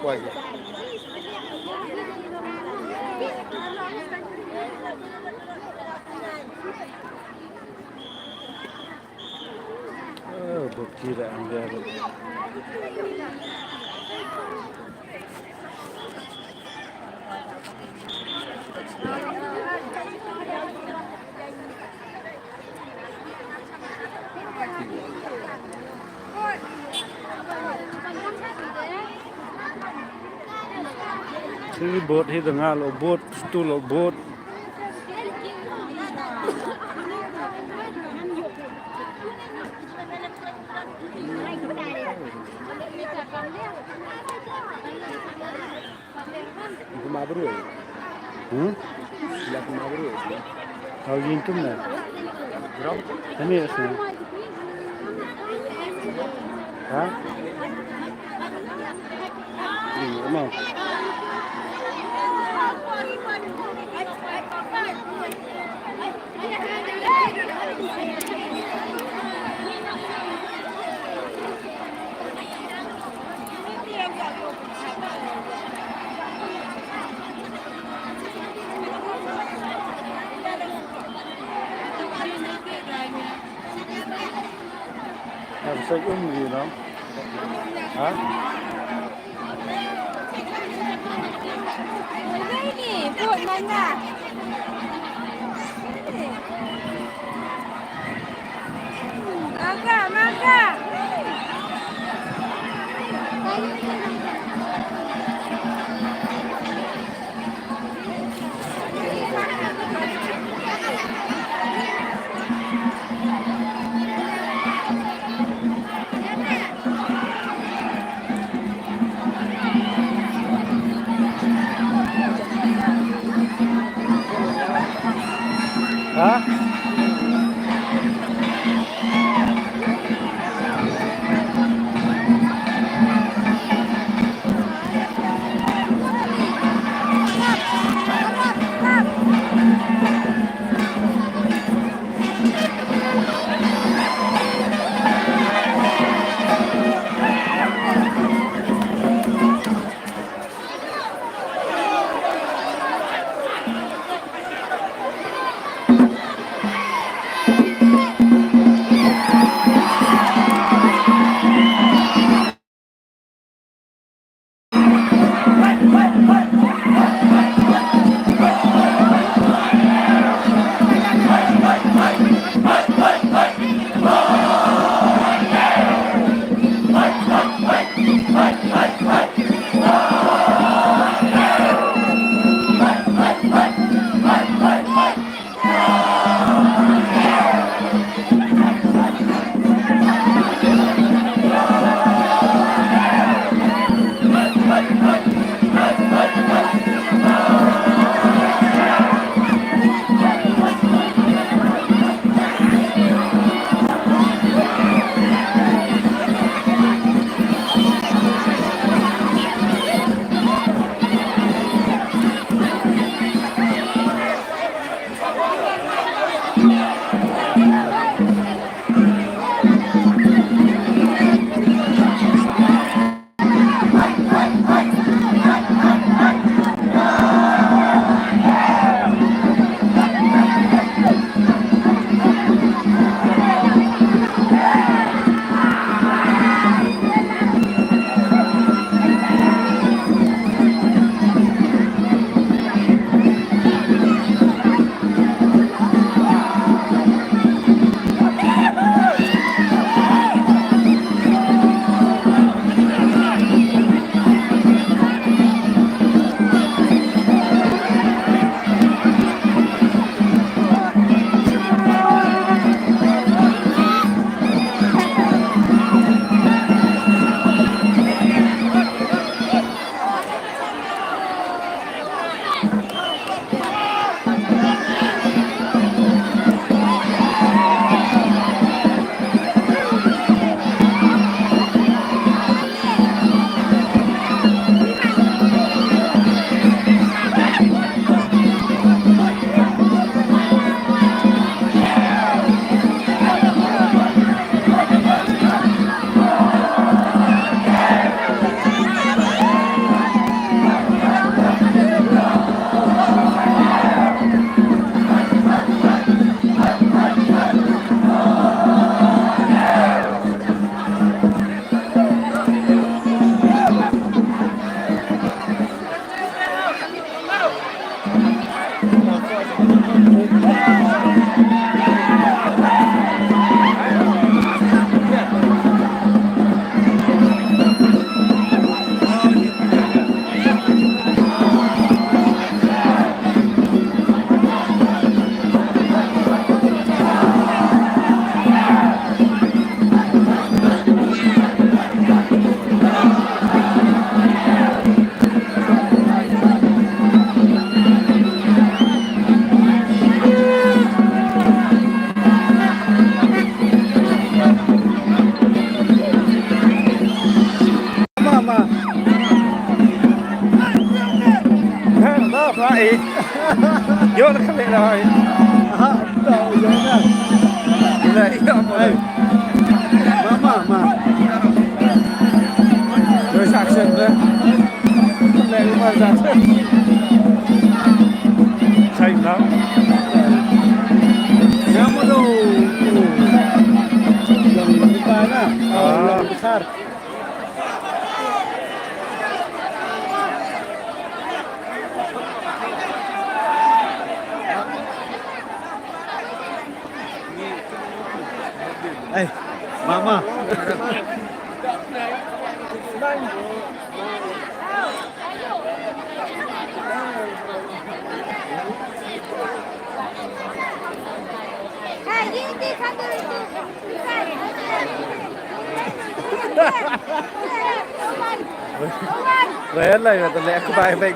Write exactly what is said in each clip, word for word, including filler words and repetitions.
Oh, bukira anggar. Hi bot hi dang lo bot, stu lo bot. Kuma bru. Hmm? Ila kuma bru. Kau yin tum na. Bro. Kami ya sini. Ha? Hmm, emang. Have such um, you know. Huh? Ha? Wah, eh. Yo, nak kena lah, eh. Ah, tak, yo, nak. Boleh, yo, boleh. Hai. Mama, ma. Terus action, eh. Boleh, rumah action. China. Nama tu? Yang besar, nah. Oh, yang besar. Eh, mama. Ryan lai, mata lek aku bai bai.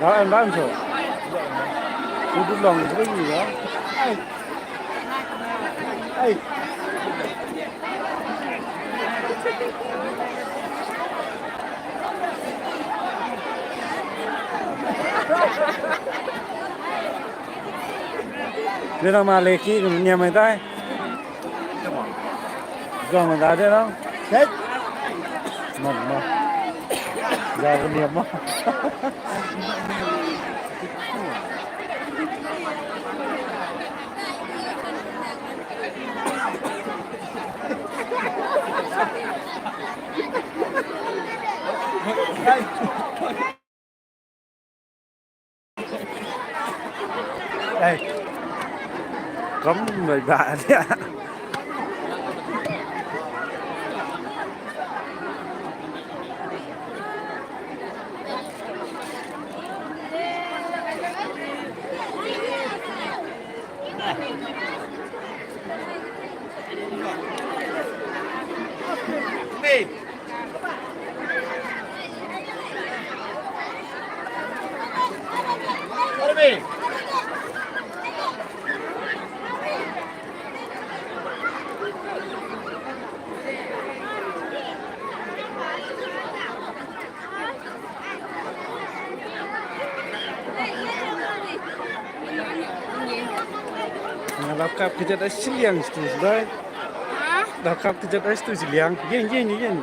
Đó, em bán rồi. Tôi đút lòng với gì đó. Ê. Dia nama leki, niam mai tai. Jong mai tai dia dong. Set. Mon, mon. Jong niam mon. Ê, cấm mười ba đấy ạ. Nga dap kap kjat ai shiliang stu sdai. Dap kap kjat ai stu shiliang. Yen, yen, yen.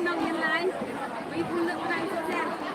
Nong Ïan Lai, wi pun lek kai so sa.